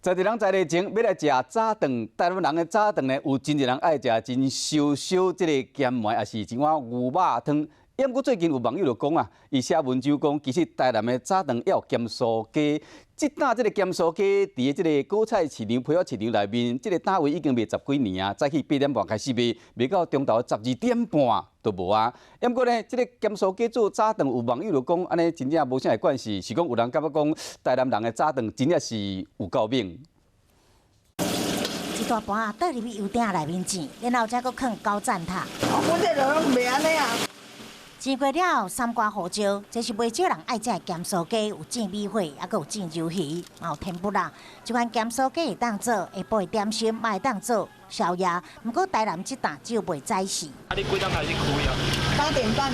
在地人在地前欲來食早頓，台南人的早頓呢，有真濟人愛食真燒燒這個鹹糜，抑是一碗牛肉湯。毋過最近有網友就講啊，伊寫文章講，其實台南的早頓也有鹹酥雞。這檔這個鹹酥雞，佇這個果菜市場、批發市場內面，這個檔位已經賣十幾年啊，早起8點半開始賣，賣到中晝12點半都無啊。毋過呢，這個鹹酥雞做早頓，有網友就講，按呢真正無啥會關係，是講有人感覺講，台南人的早頓真正是有夠猛。一大盤倒入去油鼎內面煎，然後才閣囥高讚塔。我這攏袂按呢啊。煎過了後，三瓜胡椒，這是袂少人愛食的鹹酥雞，有煎米血，抑閣有煎魷魚，嘛有天婦羅。這款鹹酥雞會當做下晡的點心，嘛會當做宵夜。毋過台南這檔只有賣早市。啊，你幾點開始開啊？8點半。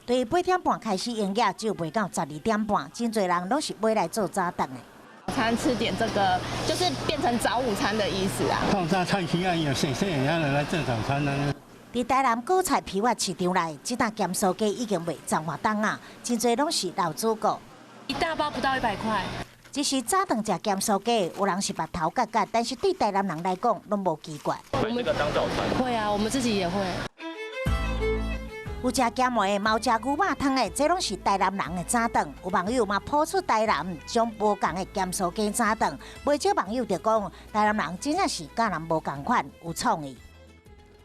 對8點半開始營業，只有賣到12點半，真濟人攏是買來做早頓的。餐吃點這個，就是變成早午餐的意思啊。放大菜市啊，有誰誰人來做早餐呢？佇台南果菜批發市場內，這檔鹹酥雞已經賣十外冬啊，真濟攏是老主顧。一大包不到100塊。只是早頓食鹹酥雞，有人是目頭結結，但是對台南人來講，攏無奇怪。買這個當早餐。會啊，我們自己也會。有食鹹糜的，嘛有食牛肉湯的，這攏是台南人的早頓。有網友嘛拋出台南種無仝的鹹酥雞早頓，袂少網友就講，台南人真正是佮人無仝款，有創意。